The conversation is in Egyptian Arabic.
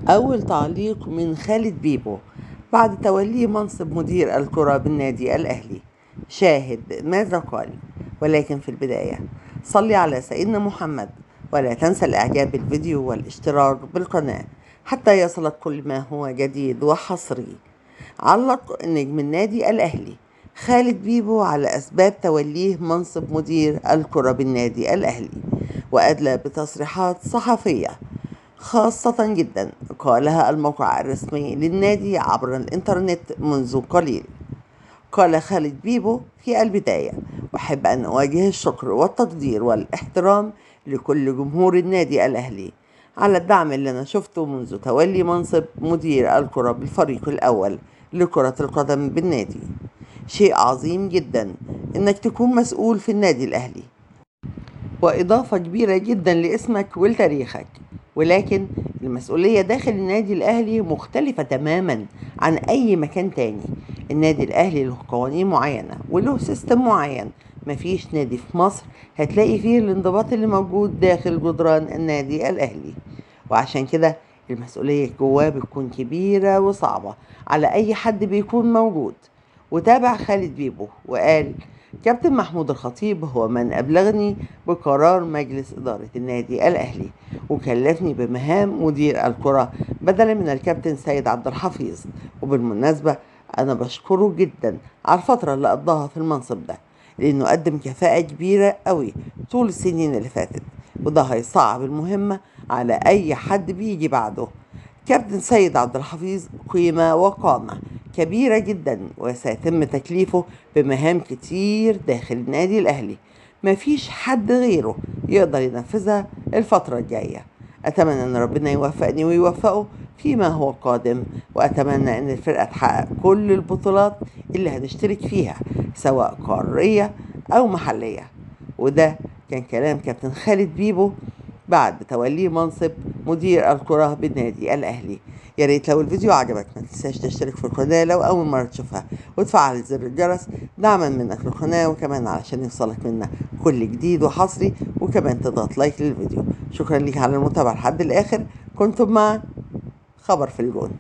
أول تعليق من خالد بيبو بعد توليه منصب مدير الكرة بالنادي الأهلي. شاهد ماذا قال، ولكن في البداية صلي على سيدنا محمد، ولا تنسى الإعجاب بالفيديو والاشتراك بالقناة حتى يصلك كل ما هو جديد وحصري. علق نجم النادي الأهلي خالد بيبو على أسباب توليه منصب مدير الكرة بالنادي الأهلي، وأدلى بتصريحات صحفية خاصة جدا قالها الموقع الرسمي للنادي عبر الإنترنت منذ قليل. قال خالد بيبو في البداية: أحب أن أوجه الشكر والتقدير والاحترام لكل جمهور النادي الأهلي على الدعم اللي أنا شفته منذ تولي منصب مدير الكرة بالفريق الأول لكرة القدم بالنادي. شيء عظيم جدا إنك تكون مسؤول في النادي الأهلي، وإضافة كبيرة جدا لاسمك ولتاريخك، ولكن المسؤولية داخل النادي الأهلي مختلفة تماما عن أي مكان تاني. النادي الأهلي له قوانين معينة وله system معين، مفيش نادي في مصر هتلاقي فيه الانضباط اللي موجود داخل جدران النادي الأهلي، وعشان كده المسؤولية جواه بتكون كبيرة وصعبة على أي حد بيكون موجود. وتابع خالد بيبو وقال: كابتن محمود الخطيب هو من أبلغني بقرار مجلس إدارة النادي الأهلي وكلفني بمهام مدير الكرة بدلا من الكابتن سيد عبد الحفيظ، وبالمناسبة أنا بشكره جدا على الفترة اللي قضاها في المنصب ده، لأنه قدم كفاءة كبيرة قوي طول السنين اللي فاتت، وده هيصعب المهمة على أي حد بيجي بعده. كابتن سيد عبد الحفيظ قيمة وقامة كبيرة جدا، وسيتم تكليفه بمهام كتير داخل النادي الأهلي مفيش حد غيره يقدر ينفذها الفترة الجاية. أتمنى أن ربنا يوفقني ويوفقه فيما هو قادم، وأتمنى أن الفرقة تحقق كل البطولات اللي هنشترك فيها سواء قارية أو محلية. وده كان كلام كابتن خالد بيبو بعد توليه منصب مدير الكرة بالنادي الأهلي. يا ريت لو الفيديو عجبك ما تنساش تشترك في القناة لو أول مرة تشوفها، وتفعل زر الجرس دعما منك للقناة، وكمان علشان يوصلك منا كل جديد وحصري، وكمان تضغط لايك للفيديو. شكرا ليك على المتابعة لحد الآخر. كنتم مع خبر في الجون.